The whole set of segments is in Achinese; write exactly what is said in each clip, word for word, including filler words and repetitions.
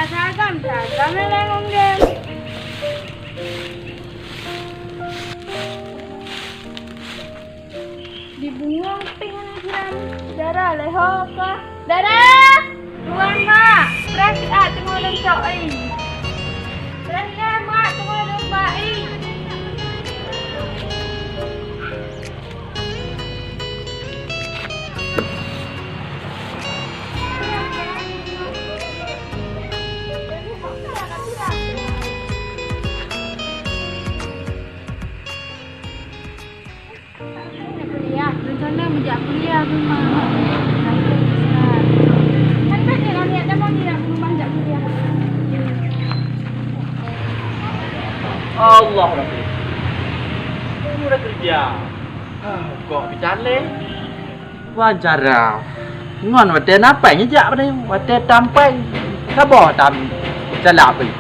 Sagam-sagam lé ngon game. Di bungong pih hana jiram. Dara lé ho ka. Dara! Tuan, Mak. Preh siat teungoh lôn cok ai. Preh lé, Mak, teungoh lôn ba ai. Kuliah, rencana meujak kuliah, Mak. Kan banyak lah niat dah mau dia rumah jak kuliah. Allah Rabbi. Udah kerja. Ah, kok bicalé? Wajar lah. Ngon watèe na péng jak pada watèe tam péng. Saboh tam calak pih.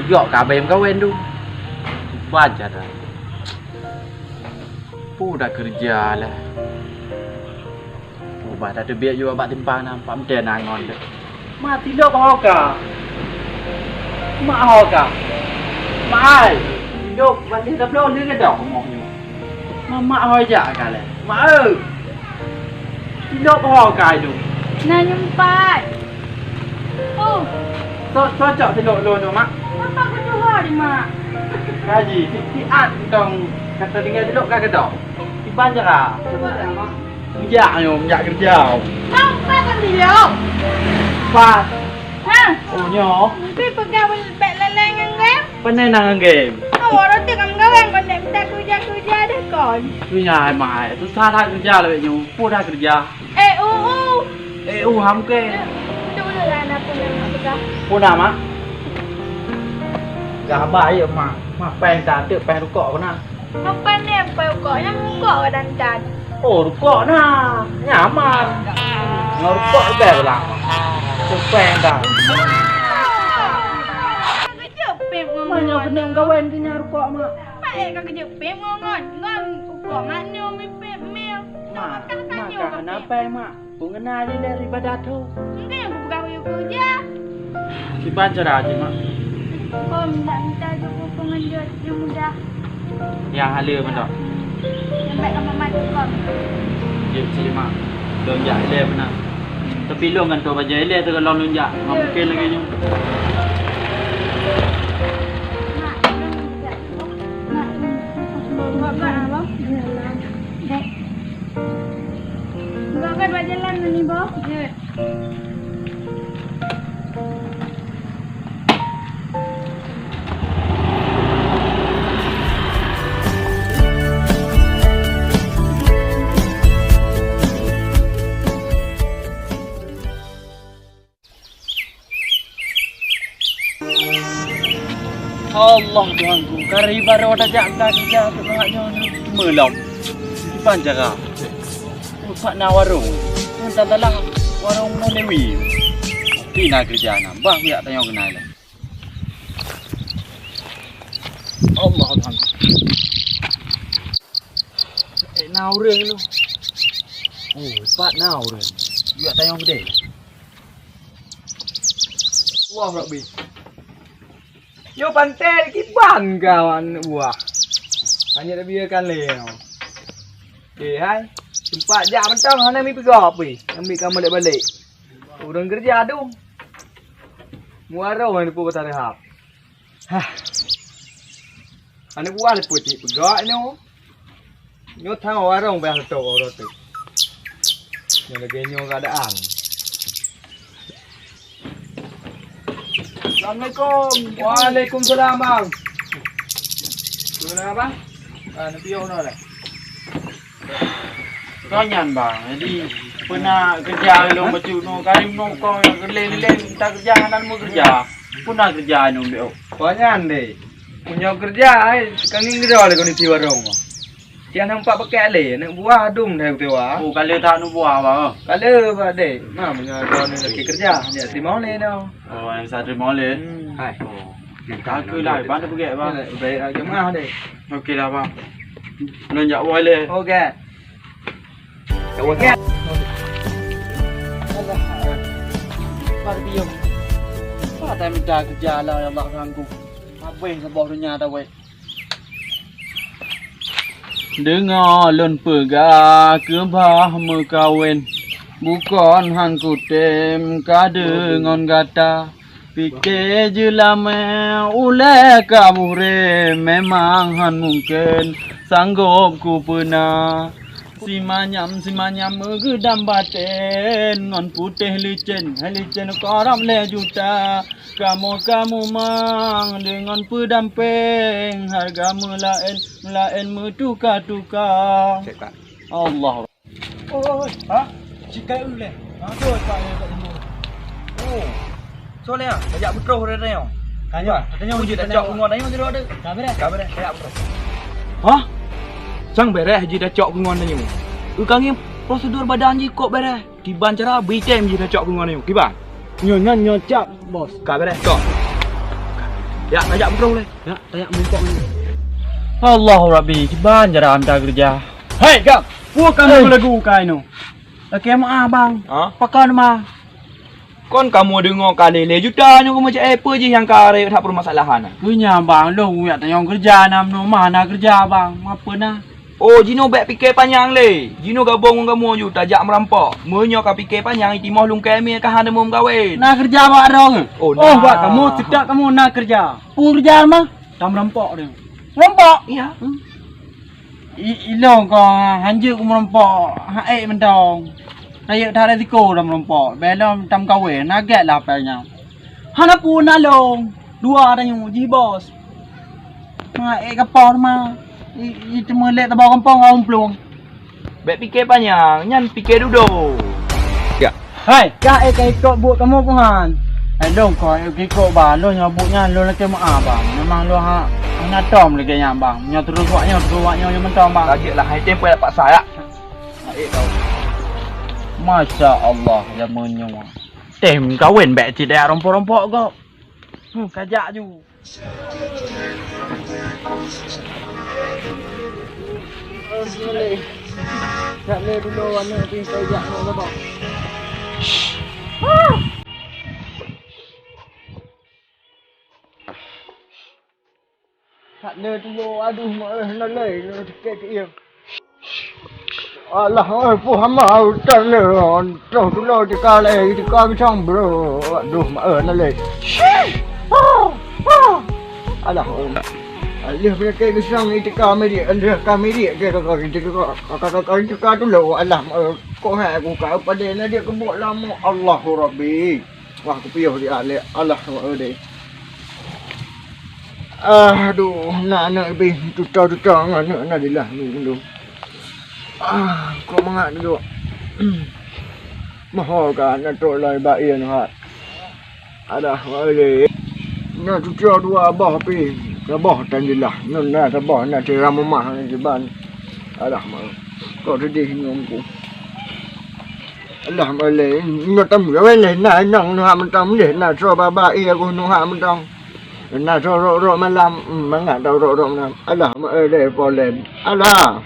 Ijok ka abéh meukawen tu. Wajar lah. Peue dak keureuja lah. Ubah tateubiet yue bak timpang na, pak meuteun angon deh. Ma tilok ho ka. Mak ho ka. Mak ai. Tilok bak tabloe lé keudok rumoh nyoe. Ma mak ho jak ka lé. Mak eu. Tilok ho ka itu. Na nyumpat. Oh. Cok, cocok tilok lôn tu, Mak. Kenapa kau tu ho di mak? Kaji, siat tong kata tinggal tilok ka keudok. Iban cara. Cuba dah, Mak. Meujak nyoe, meujak keureuja. Bang, pat kan dia? Pat. Ha? Oh, nyoe. Mungkin peugah bek lalai ngon game. Pandai na ngon game. Oh, orang tu kan gawang pandai minta keureuja-keureuja deh kon. Tu nya, Mak. Susah that keureuja lawét nyoe. Peue dah keureuja? Eh, uh, uh. Eh, uh, ham ke? Betul-betul lah anak pun nak peugah. Peue na, Mak? Gah ba ya, Mak. Mak péng tak ada péng rukok kena. Apa ni, apa rukok? Yang rukok dan dan. Oh, rukok na. Nyaman. Ngon rukok lebih lah. Supaya dah. Kejepit. Mana kena gawen kena rukok, Mak? Mak, eh, kau kejepit ngon, ngon rukok, Mak, nyoe mipit mil. Mak, Mak, kenapa, Mak? Pengenal ilèe ibadat tu. Enggak yang buka kerja. Kiban cara aja, Mak. Kau minta, minta juga pengenjot yang mudah. Yang halal, Mak. Yang baik sama mak kau. Jep sih, Mak. Lôn jak ilèe beuna. Tapi lôn kan tu bajèe ilèe tu kalau lôn jak. Nggak mungkin lagi nyoe. Mak, lôn jak. Mak, lôn. Mak, mak, mak, abang. Dek. Enggak kan buat jalan ni, Boh? Ya. Allah Tuhanku, kari baroe tajak ka keureuja teungoh nyoe na. Meulom. Kiban cara. Pat na warong. Nyan tatalah warong Molewi. Pasti na keureuja na. Bah kujak tanyoe keunan lé. Allah Tuhanku. Eh, na ureueng tu. Oh, pat na ureueng. Kujak tanyoe keudeh. Allahu Akbar. Yo pantai kiban kawan buah. Hanya dah biarkan lé. Eh, hai. Sempat jak mentang hana mi peugah apa. Ambil kamu balik-balik. Ureueng keureuja tu. Muaro ngan ibu batara hap. Hah. Aneuk buah leupah cit peugah nyoe. Nyoe thang warong payah leutok uroe teuk. Nyoe lagèe nyoe keuadaan. Assalamualaikum. Waalaikumsalam, Bang. Kenapa, Bang? Ah, neupiyôh unoe lé. Kon nyan, Bang. Jadi, peuna keureuja lôn bacut nyoe. Kali nyoe kong nyang lé-lé minta keureuja, hana meukeureuja. Peuna keureuja nyoe, Bang. Kon nyan, deh. Meunyoe keureuja, ai, ka ngieng keudroe lé kondisi warong. Siat nampak pakai lé, aneuk buah dum dah beuteuwa. Oh, ka lheueh that aneuk buah, Bang. Ka lheueh, Bang, deh. Nah, meunyoe droeneuh lagi keureuja, nyak teurimong lé nyoe. Oh, nyang sa teurimong lé? Hmm. Hai. Oh. Ka keuh lah, Bang, dah peugèt, Bang. Baik, jemaah deh. Okey lah, Bang. Lôn jak woe lé. Okey. Okey. Alah, Bang, diam. Tém da keureuja lah, ya Allah, ganggu. Habéh saboh donya tawét. Deungoe lôn peugah keubah meukawen, bukon han kutem ka deungon gata. Pike jeulamé ulée ka muré, memang han mungken sanggop kupeuna. Simanyam-simanyam meugeudam batén, ngon putéh licén, hai licén korab lhée juta. Kamoe-kamoe mang deungon peudampéng, hareuga meulaén-meulaén meutuka-tuka. Cek, Pak. Allah. Oi, ha? Cikai ulée. Ha, tu, Pak, ya, Pak Timur. Oh. Soe lé, ah? Tajak beutroh dari tanyoe. Tanyoe. Tanyoe uji tajak ngon tanyoe tu ada. Ka beureh. Ka beureh, tajak beutroh. Hah? Sang beureh ji tacok ngon tanyoe. Ukangi prosedur badan ji kok beureh. Kiban cara bri tem ji tacok keu ngon nyoe. Kiban? Nyoe nyan nyoe cap, Bos. Ka beureh, cok. Ya, tajak beutroh lé. Ya, tajak meurumpok nyoe. Allahu Rabbi, kiban cara anda keureuja. Hei, gam! Peue kamoe lagu kai nyoe? Lakée meu'ah, Bang. Ha? Pakon ma? Kon kamoe deungoe ka lhée-lhée juta nyoe kamoe cak, eh, peue jih nyang ka rayeuk that peumasalahan? Keu nyan, Bang, lôn jak tanyong keureuja na meunoe ma na keureuja, Bang. Mapeue na? Oh, jinoe bék pike panyang lé. Jinoe gabong ngon kamoe ju tajak meurampok. Meunyoe ka pike panyang, itimoh lungkée mie ka hana meumeugawen. Na keureuja bak droe. Oh, oh, na. Bak kamoe, teutak kamoe na keureuja. Peue keureuja mah? Tameurampok deh. Meurampok? Iya. Hmm. I, ilong ko hanjeuet ku meurampok, ha ék mantong. Rayeuk that resiko dah meurampok. Belom tameugawen, na gét lah apai nyan. Hana peue na lôn. Dua tanyoe jih, Bos. Ma, ék ka por ma. I, i teumeulék tabah gampông ka plueng. Bék pike panyang, nyan pike dudoe. Ya. Hai, ka ék ka ikot buet kamoe peue han? Hai lôn ko ék ikot ba, lôn nyoe buet nyan lôn lakée meu'ah ba. Memang lôn ha, hana tom lagée nyan ba. Nyoe terus wak nyoe, terus wak nyoe, nyoe mantong ba. Lagée lah, hai tem payah paksa ya. Hai tau. Masya Allah, ya meunyoe. Tem kawin bék cit ya rompok-rompok kok. Hmm, kajak ju. That le tuwo, aduh, ma, eh, na lé, na tikét keu ié. Alah, eh, puh hama utan le, troh tulo tika lé, tika gisang bro. Aduh, ma, eh, na lé. Alah, eh. Alih peunyakét gisang tika midik, alih ka midik ke kaka tika, kaka tika tulo. Alah, ma, eh, kok hai aku ka padé na dia kebok lama. Allahu Rabbi. Wah, kupiôh di alek. Alah, ma, eh, deh. Aduh, na aneuk bih tuto-tuto ngon aneuk na dilah ni dulu. Ah, kok mangat dulu. Moho ka na trok lai ba ie nyoe hat. Alah, wale. Na tuto dua boh pi. Saboh tan dilah. Nun na saboh na tiram rumah ni kiban. Alah, ma. Kok sedih ngon ku. Alah, ma le. Nyoe tam gawe leh na nong nuha mentang leh na so baba ie ku nuha mentang. Na tho rot-rot malam, hmm, mangat tho rot-rot malam. Alah, ma, eh, deh, polem. Alah.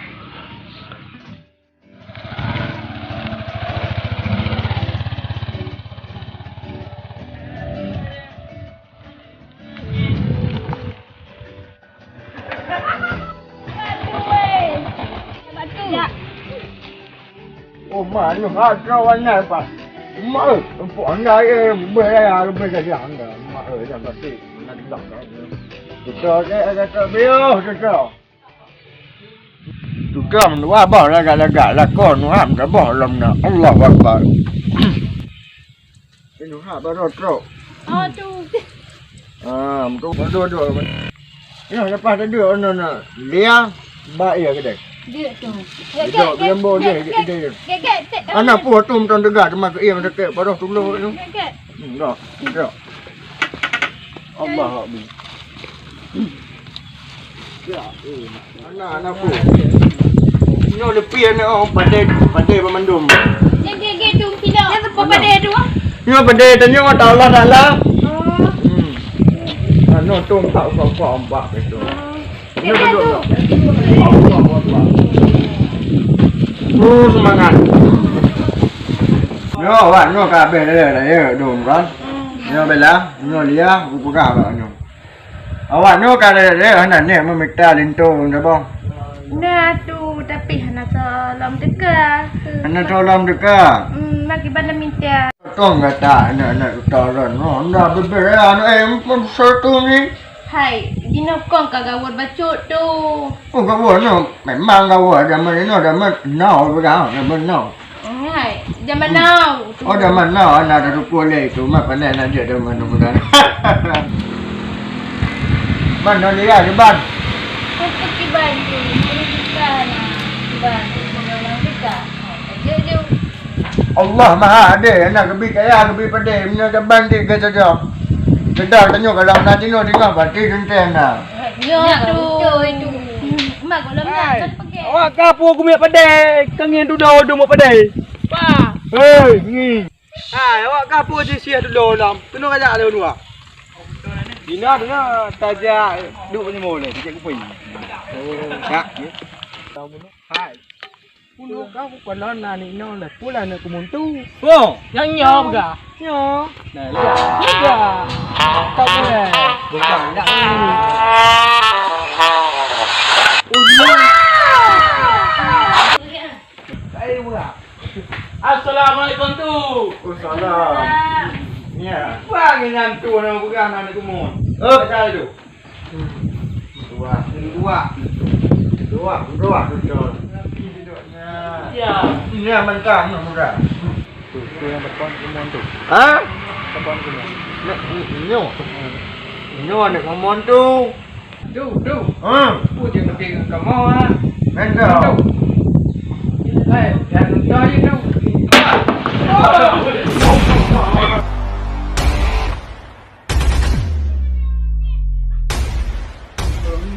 Oh, ma, nyoe hatra wan nyan, Pa. Ma, eh, empuk anda, eh, beh, eh, beh, eh, anda. Ma, eh, jangan pasti. Tuka, eh, kata, beuh, tuka. Tuka, meunuah, bah, lagak-lagak, lakon, wah, meutabah, lom na. Allahu Akbar. Inoe hak baroe trok. Oh, tu. Ah, betul, betul, betul. Inoe lepas tadi, oh, no, no. Dia, baik ya, kedai. Dia tu. Dia, dia, dia, dia, dia. Anak pun tu, macam dekat, cuma ke ia, macam ke, baroe tulo tu. Enggak, enggak. Allah Akbar. Ya, eh. Anak, anak aku. Nyoe leupie aneuk, oh, padé, padé bak mandum. Nyoe gigi tu pila. Nyoe padé tu, ah. Nyoe padé tanyoe, Allah Taala. Oh. Hmm. Anu tu empat, empat, empat, empat tu. Oh. Nyoe duduk. Allahu Akbar. Oh, semangat. Nyoe, wah, nyoe ka habéh dah, dah, ya, dum kan. Nyoe Bella, nyoe Lia, kupeugah bak nyoe. Awak nyoe ka lheueh hana nèk meumita linto saboh. Na tu, tapi hana soe lom teuka. Hana soe lom teuka? Hmm, mak kiban na mita. Kong gata aneuk-aneuk teuka lôn. Oh, na beubeureh aneuk, eh, pun satu ni. Hai, jinoe kong ka gawot bacut tu. Oh, gawot nyoe. Memang gawot zaman inoe, zaman now peugah, zaman now. Hai, zaman now tu. Oh, zaman now, na tatupeue lé tu, mak pandai na jeuet zaman now peugah. Man, nyoe Lia, kiban. Apa kiban tu? Ini kita na. Kiban, tu orang kita. Jeuet, jeuet. Allah Maha Adé, na geubi kaya, geubi padé, meunyoe saban di gata saja. Gata tanyoe kalau na tinoe tinggai, berarti teuntèe na. Nyoe tu. Mak gohlom na, kan pegèe. Awak ka peue geumiet padé, ka ngieng tudoe dum padé. Pa. Hei, ngi. Hai, awak ka peue jih siah tudoe lom. Keunoe kajak lé dua. Dina, dina, tajak duek meunyoe lé, tajak kupui. Oh, dak, ya. Hai. Pun ka bukan lona ni, no lah. Pula nak kumuntu. Oh, nyang nyoe peugah. Nyoe. Nah, lihat. Lihat. Tak boleh. Bukan, tak boleh. Oh, dia. Saya buka. Assalamualaikum tu. Waalaikumsalam. Ya. Bagi nyan tu nak peugah nak kumun. Oh, saya tu. Dua, dua. Dua, dua, dua. Ya. Ini yang mentah, nak muda. Tu, tu yang depan kumun tu. Ha? Depan kumun. Nak, nyoh. Nyoh nak kumun tu. Du, du. Ha. Peue je meuti ngon kamoe, ha? Mantap. Du. Hai, jangan lupa je, du.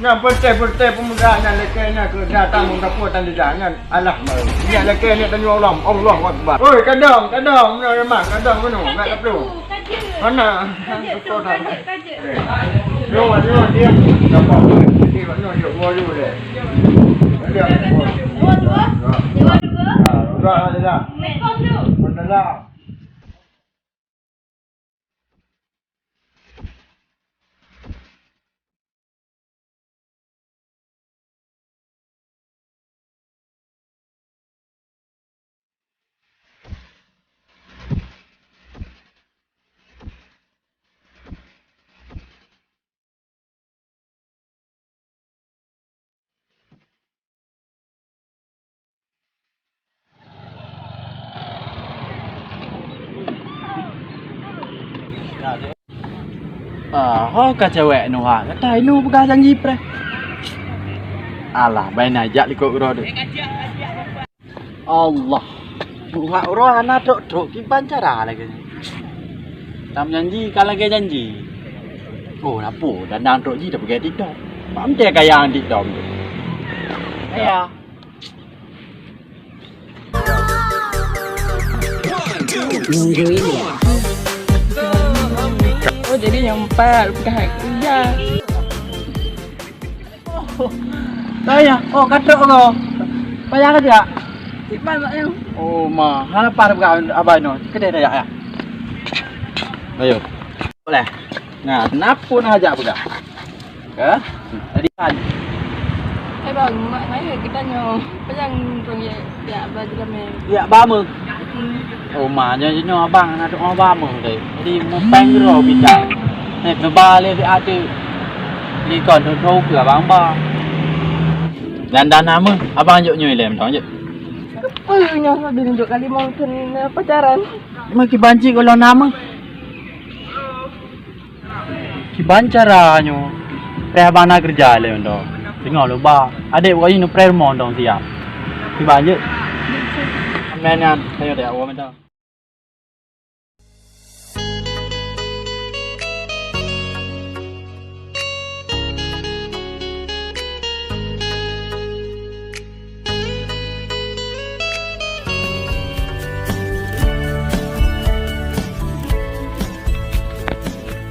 Nyang peureuteh-peureuteh peumuda nyan lakèe nyan keu datang meudapur tan lidah nyan. Alah, nyan lakèe nyan tanyoe ulôn. Allahu Akbar. Oi, kadang, kadang, meunyoe mak, kadang meunyoe, mak kaplu. Hana. Nyoe, nyoe, diam. Nampak. Jadi, nyoe, nyoe, dua dulu deh. Diam. Dua, dua. Dua, dua. Ah, dua, dua. Assalamualaikum. Waalaikumsalam. Ah, ho ka cewek Nuha, kata inu peugah janji preh. Alah, bai na jak likot uroe tu. Allah. Tuha uroe hana trok-trok, kiban cara lagèe nyan. Tam janji ka lagèe janji. Oh, lapo dandang trok jih tapeugèt TikTok. Bak meuntèe gaya TikTok tu. Ya. Oh, jadi nyang empat bukan hak kerja. Tanya, oh, ka trok ko. Payah ka jak? Iban mak nyoe. Oh, ma, hana paih peugah abai nyoe. Keudeh tajak ya. Ayo. Boleh. Nah, kenapa nak ajak peugah? Ke? Tadi kan. Eh, bang, mak, mak, eh, kita nyoe. Apa yang orang ya, ya, baju ramai? Ya, bama. Hmm. Oh, ma, nyoe, nyoe abang na tu'oh bama deh. Jadi, mupeng keudroe bidang. Eh, neuba lé siat teuk. Likot thô-thô keu abang ba. Dan, dan nama? Abang jok nyoe ilèe mantong jok. Apa nyoe sambil nunjuk kali mau kena pacaran? Meuki banci kalau nama? Kiban cara nyoe? Preh abang na keureuja lé mantong. Singoh luba. Adék buka jih neupreh rumoh mantong siap. Kiban jeuet. Meunan, ayo deh, awak mantong.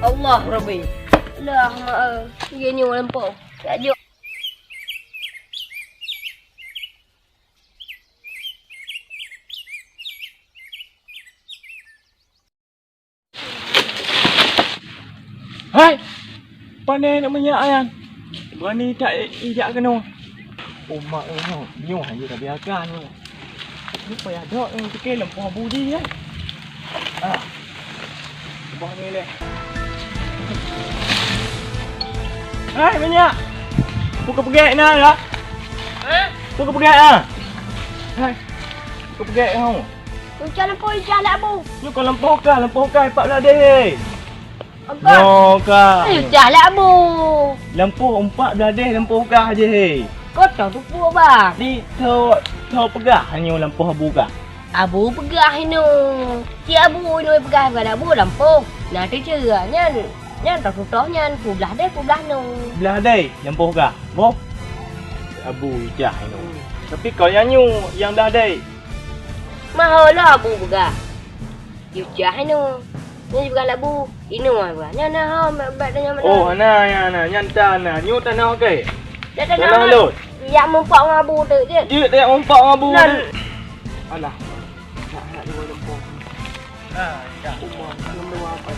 Allah Rabbi. Lah, mak, eh. Dia ni orang po. Tak jok. Hai! Pane aneuk manyak nyan. Berani that i-, ijak keunoe. Oh, mak, eh, nyoe. Nyoe hana tabiarkan nyoe. Nyoe payah dok nyoe, pike lampôh abu jih, eh. Ah. Leubeh ni leh. Hai, manyak. Peue keupeugèt na, ya? Hah? Peue keupeugèt na? Hai. Peue keupeugèt nyoe? Uncang lampôh ijak lé abu. Nyoe kon lampôh kah, lampôh kah pat blah deh. Agak. Nyoe kah. Uncang lé abu. Lampôh umpat blah deh, lampôh kah jih, he. Kau tahu tu puk, bang. Di tho, tho peugah nyoe lampôh abu kah? Abu peugah inoe. Cit abu inoe peugah, bukan abu lampôh. Nah, tu ceura nyan. Nyan tho tutoh nyan, peue blah deh, peue blah noe. Blah deh, lampôh kah? Boh. Abu ijak inoe. Tapi kau nyang nyoe, nyang blah deh. Maho lah abu peugah. Ijak inoe. Nyoe jipeugah lé abu. Inoe peugah. Nyan na ho, bèk, bèk tanyong meunan. Oh, hana, nyan na. Nyan tan na. Nyoe tanoh kèe? Nyan tanoh. Tanoh lôn. Yak meupak ngon abu tu jeuet. Jeuet yak meupak ngon abu tu. Alah. Nak, nak dua lempung. Uma, nombor apa?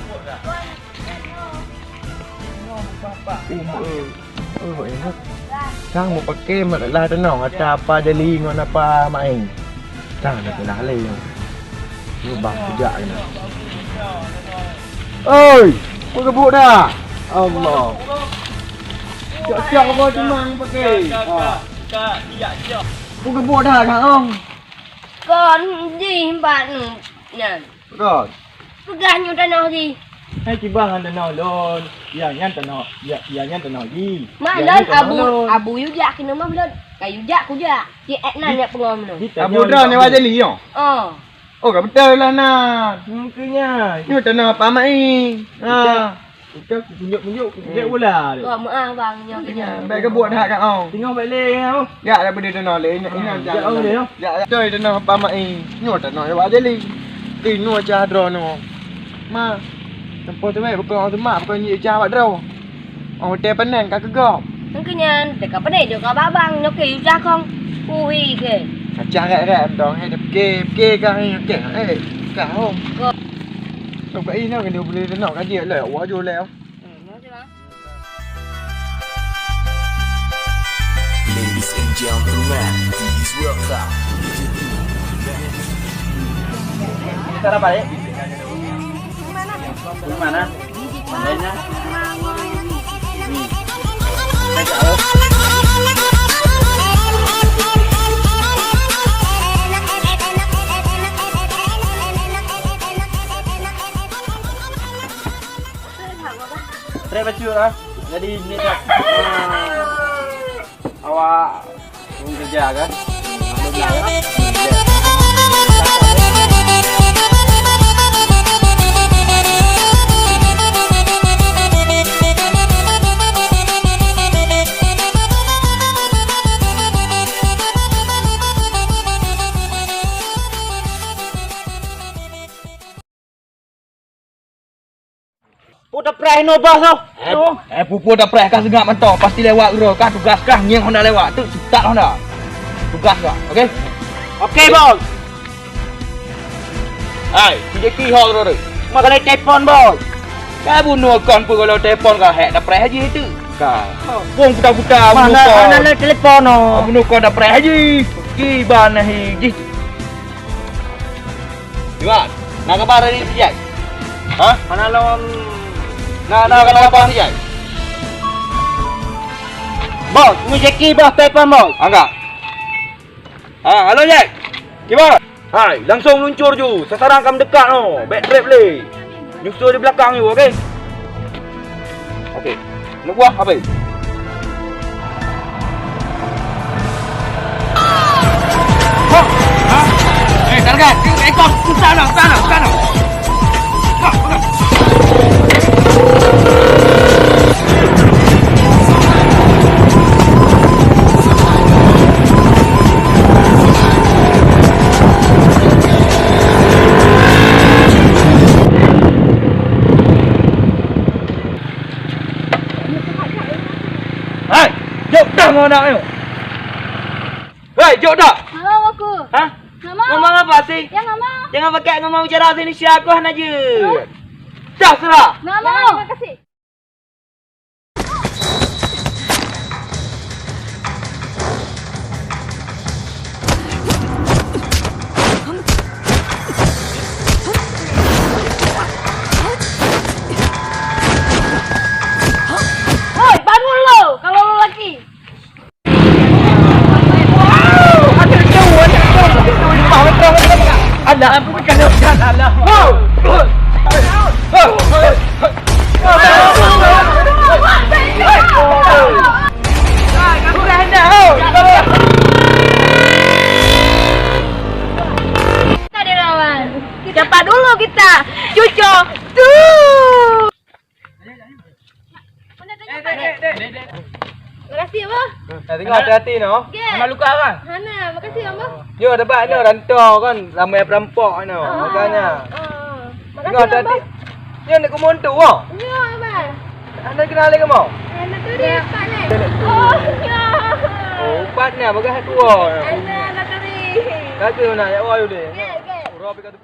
Uma, eh. Oh, eh, eh. Kang meupaké masalah tanoh ata Apa Jali ngon Apa Maé. Kang na keulah lé. Nyoe bah kujak keunoe. Oi, peue keubuet dah? Allah. Cok-cok apa cuma pakai? Ah. Peue keubuet dah, Kang Ong? Kon jih empat nyan. Kon. Peugah nyoe tanoh jih. Hai kiban ngon tanoh lôn. Ya nyan tanoh, ya, ya nyan tanoh jih. Mak lôn abu, abu yue jak keunoe mah lôn. Ka yue jak kujak. Cit ék nan nyak peungom lôn. Abu droe nyoe Wak Jali nyoe? Oh. Oh, ka beutôi lah nan. Nyoe keuh nyan. Nyoe tanoh Apa Maé. Ha. Udah kutunjuk-tunjuk, kutunjuk bola tu. Kau meuah bang nyoe keuh nyan. Baik keubuet that kat oh. Tengok balik lé oh. Ya, dah berdiri tanoh lé. Ingat, ingat. Ya, oh, lé oh. Ya, ya. Beutôi tanoh Apa Maé. Nyoe tanoh Wak Jali. Di nyoe cah droe nyoe. Ma, tempoh tu weh, bukan orang semak, bukan nyi cah awak droe. Oh, teuh peunan ka keugok. Nyan keuh nyan, teuka peunan jok ka babang, nyoe keuh yu cah kong. Ui keuh. Kacah rek-rek mantong, eh, pike, pike ka, eh, pike, eh, ka hom. Kok. Tok ka ina keuh boleh denok ka jeuet lé, awak jôh lé. Hmm, nyoe sih, Bang. Ladies and gentlemen, please welcome. Kita dapat ya? Di mana? Trek bacut lah. Jadi ni tak. Awak ureueng keureuja kah? Peue tapreh inoe, Bos, oh? Eh, eh, peue-peue tapreh kah seungab mantong, pasti lewat uroe kah tugas kah ngieng honda lewat, teuk sitak honda. Tugas kah, oke? Oke, Bos. Hai, si Jeki ho uroe. Mak kalai telepon, Bos. Ka bunoe kon peue kalau telepon kah hek tapreh haji itu. Kah. Bong buta-buta bunoe kon. Mana ada telepon, oh. Bunoe kon tapreh haji. Kiban nahi jih. Iwan, na kaba dari si Jack? Hah? Hana lom. Na, na kaba si Jack? Bos, ni Jackie, Bos, telepon, Bos. Angkat. Ha, halo, Jack. Kiban? Hai, langsung luncur ju. Sasaran ka meudekat noh. Bèk trép lé. Nyusul di belakang ju, oke? Oke. Neubuah habéh. Eh, target. Ekor. Sana, sana, sana. Hai, jok dah ngon aneuk nyoe. Hai, jok dah. Halo, aku. Hah? Ngomong apa sih? Ya, ngomong. Jangan pakai ngomong bicara sini, si aku hana je. Hah? Dah serah. Ngomong. Terima kasih. Kita ada lawan. Siapa dulu kita? Cuco. Tuh. Makasih, Abah. Dah tengok hati-hati noh. Okey. Hana luka kan? Hana, makasih, Abah. Nyoe dapat nyoe rantau kan, ramai perampok nyoe. Ah. Makanya. Ah. Tengok hati-hati. Nyoe nak kumonto, wah. Nyoe, Abah. Anda kenal lagi mau? Anda tu dia, Pak Lek. Oh, ya. Oh, upat ni, bagah dua. Anda, anda tu ni. Kata nak, ya, wah, udah. Okey, okey. Urap ikat.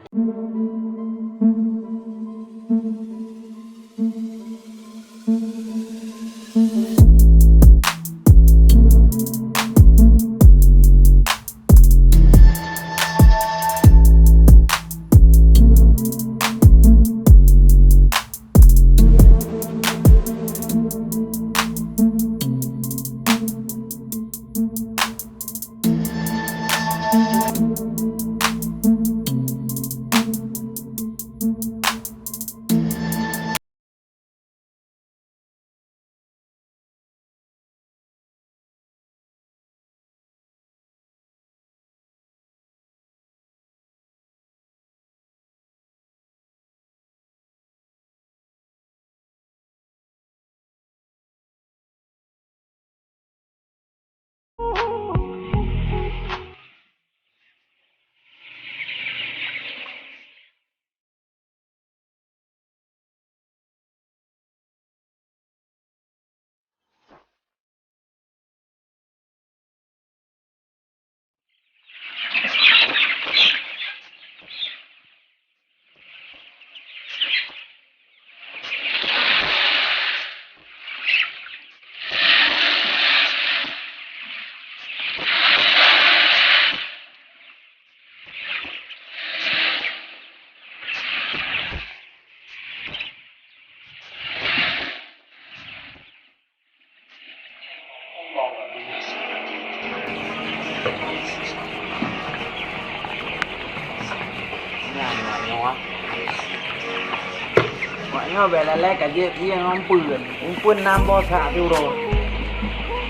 Mak nyoe bèk lalai ka jeuet ie ngon umpeuen. Umpeuen nam boh sa siuroe.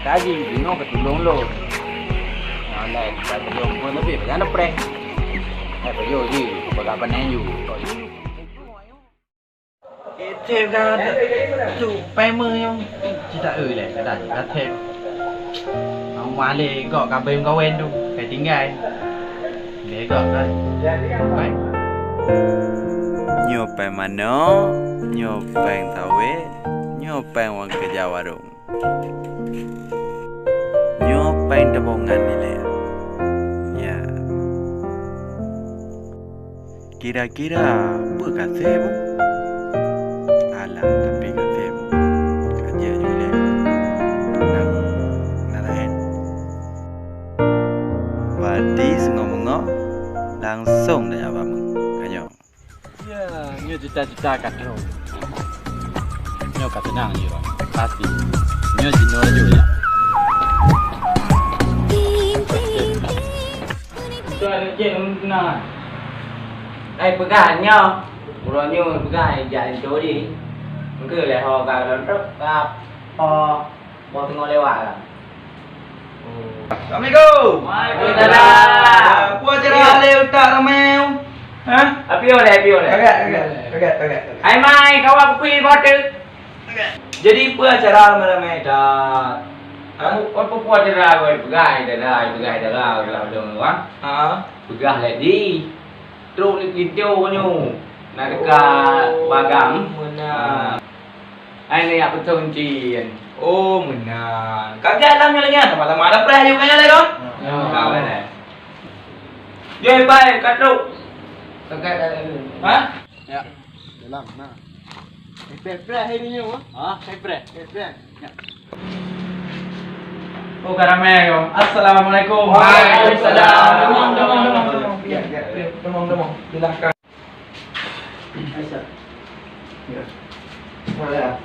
Ka jinoe ka tulông lôn. Nyoe lé ka tulông umpeuen tapi pajan na preh. Hai pajoh jih, bak pane ju. Ete ka tu pai meunyoe cita eu lé kada ka thèm. Mau malé gok ka beuem kawen tu, ka tinggai. Lé gok ka pai. Nyoe péng manök, nyoe péng sawét, nyoe péng wan keureuja warông. Nyoe péng tabongan ilèe. Ya. Kira-kira peue ka sép? Alah, tapi ka sép. Ka jeuet ju lé. Nang na laén. Bati seungoh-meungoh, langsong tajak bak meuh. Ka nyoe. Ya, nyoe cita-cita ka troh. Nyoe ka teunang jih, Bang. Pasti. Nyoe jinoe laju, ya. Beutôi, ada cek, teunang. Ai, peugah nyoe. Uroe nyoe peugah, ai, jak linto jih. Engke lé ho ka lôn trok, ka ho. Boh teungoh lewat lah. Assalamualaikum. Waalaikumsalam. Peue acara lé utak ramé? Hah? Api oleh, api oleh. Agak, agak, agak, agak. Hai mai, kawa kupi bote. Jadi peue acara ramé-ramé dak? Kamu peue acara kau peugah dah, peugah dah, peugah dong wah. Ha. Peugah lé di. Trok lé pintoe nyoe. Nak dekat bagang. Meunan. Hai, ni yak beutôi cin. Oh, meunan. Kagak lam nyoe lagi, sama-sama ada preh yuk kaya lagi. Ya. Kau kan, eh? Joi, pai, ka trok. Kagak ada. Ha? Ya. Dalam, nah. Eh, preh, preh hari ni, ha? Ha? Eh, preh. Eh, preh. Ya. Oh, ka ramé ko. Assalamualaikum. Waalaikumsalam. Teumong, teumong, teumong, teumong. Ya, ya. Teumong, teumong. Silahkan. Aisyah. Ya. Mana?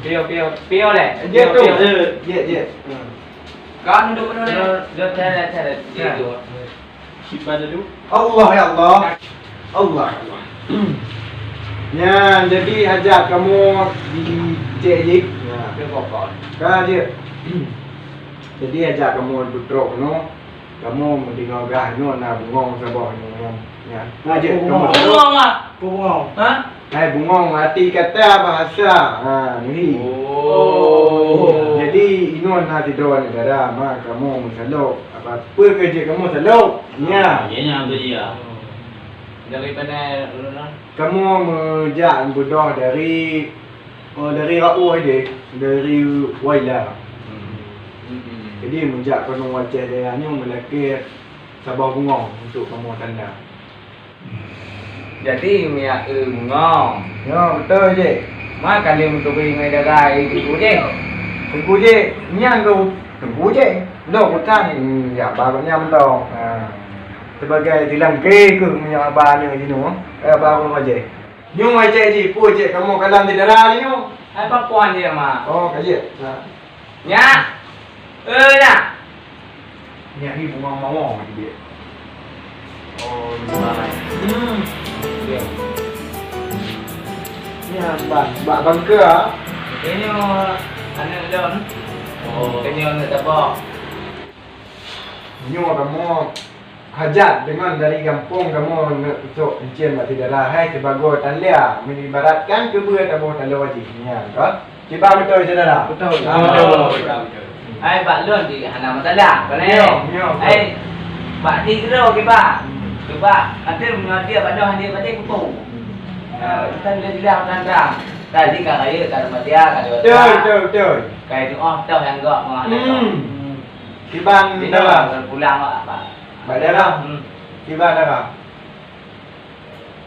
Pio, pio, pio lé. Jeuet tu. Pio, pio. Jeuet, jeuet, jeuet. Hmm. Kau duduk dulu lé. Duduk, duduk, duduk. Ya. Itu. Simpan dulu. Allah ya Allah. Allah ya Allah. Nyan, jadi ajak kamoe di cek jih. Ya. Ka jeuet. Jadi ajak kamoe beutrok keunoe. Kamoe meudeungoe gah nyoe na bungong saboh nyoe. Nyan. Ka jeuet kamoe. Bungong, Mak? Bungong. Ha? Hai bungong, arti kata bahasa. Ha, neuhi. Oh. Jadi, inoe na sidroe aneuk dara, ma kamoe meusalok. Apa, peue keu jeuet kamoe salok? Nya. Ya, nya beutôi ya. Dari mana, Luna? Kamoe meujak beudôh dari, oh, dari Raoh deh, dari Waila. Hmm. Hmm. Jadi, meujak keunoe u Aceh Jaya nyoe meulakée saboh bungong untuk kamoe tanda. Jadi, miyak eu bungong. Nyoe, beutôi, Cik. Ma kali meuturi ngon dara, eh, Teungku, Cik? Teungku, Cik, nyan keuh Teungku, Cik. Lôn bukan, hmm, ya, baru nyan mantong. Ha. Sebagai silangke keuh meunyoe haba nyoe jinoe, eh, baru ngon Cik. Nyoe, Cik, jih, peue, Cik, kamoe kalam di dara nyoe? Hai, papuan dia, Ma. Oh, ka jeuet. Ha. Nyak! Eh, Nyak! Nyak ni bunga mawar dia. Oh, bunga. Hmm. Dia. Ni bak, bak bangka. Ini anak lon. Oh. Ini anak tabak. Nyoe kamoe hajat deungon dari gampông kamoe neuk peusok euncien bak syedara hai sibagoe tanda, meuibaratkan keubeue taboh taloe jih nyan kon. Kiban beutôi syedara? Beutôi. Ah, beutôi. Beutôi, beutôi. Hai bak lôn di hana masalah, kon eh? Nyoe, nyoe. Hai bak di keudroe kiban. Hmm. Kiban, até meunyoe até bak doh até bak di kupu. Hmm. Ah, kan dia jelas tanda. Tadi ka rayeuk, ka remaja, ka dewasa. Beutôi, beutôi, beutôi. Ka itu oh toh nyang gok meuah. Hmm. Kiban dara? Pulang awak, Pak. Bak dara? Hmm. Kiban dara?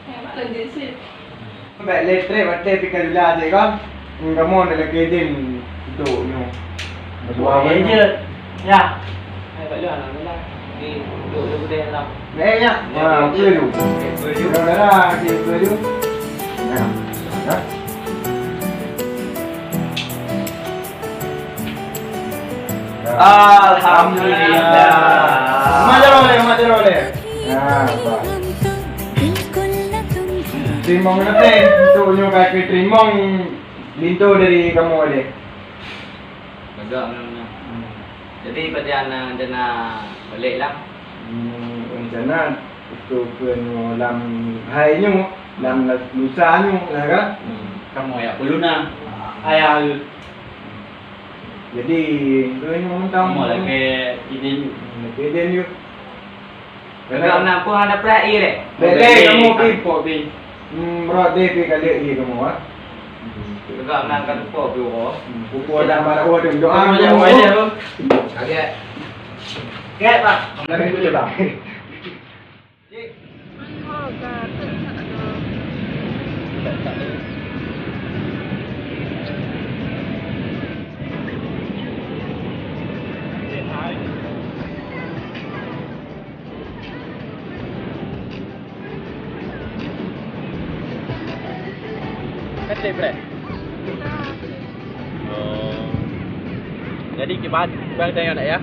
Eh, Mak Lôn jeuet sit. Bèk lé trép watèe pih ka jula jih kon. Hmm, kamoe na lakèe idin untuk nyoe. Dua jeuet. Ya. Hai, Pak Lôn, alhamdulillah. Di duduk dulu deh, Lam. Eh, ya. Ya, ha, ya. Betul tu. Betul tu. Dara, dara, betul tu. Ya. Ya. Alhamdulillah. Mat jaroe lé, mat jaroe lé. Nah, bah. Teurimong nanti, untuk nyoe ka teurimong linto dari kamoe lé. Peugah memang. Hmm. Jadi, pada aneuk rencana balik lah? Hmm, rencana untuk ke nyoe lam hai nyoe, lam lusa nyoe lah kan? Hmm. Kamoe ya perlu na. Ah. Ayah. Jadi, tu nyoe mentang. Kamoe lagi idin. Hmm, lagi idin yuk. Kalau nampak ada perahi deh. Bèk lé, kamoe pi. Kampung pi. Hmm, rot deh pi kali ni kamoe, ah. Tegak nan ka teupok tu, oh. Hmm, pukul dah malam, oh, dia doa. Oh, ya, oh, ya, oh. Agak. Okey, Pak. Dari dulu, Bang. Cik. Kan boleh, Brad? Oh. Jadi, kiban, kiban tanya nak, ya?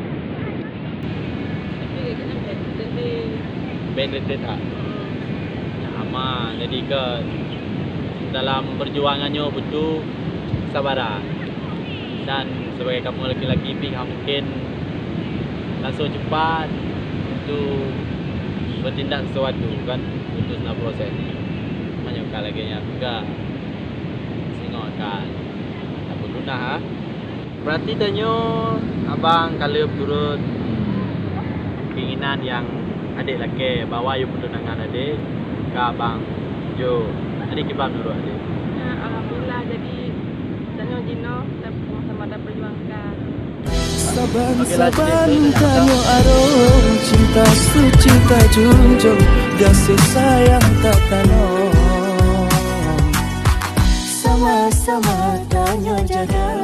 Ben rete tak? Ya, aman. Jadi, ke dalam perjuangan nyoe butuh kesabaran. Dan sebagai kamoe laki-laki pih hana mungkin langsung cepat untuk bertindak sesuatu, kan, untuk seunang proses. Meunyoe ka lagèe nyan peugah, singoh ka tapeulunah, ah. Berarti tanyoe abang ka lheueh turut keinginan nyang adek lakèe bahwa yue peulunangan adek ka abang jok. Jadi kiban meunurot adek? Ya, alhamdulillah, jadi tanyoe jinoe sama-sama taperjuangkan. Saban-saban tanyoe arong, cinta suci tajunjung, gaséh sayang tatanom. Sama-sama tanyoe jaga.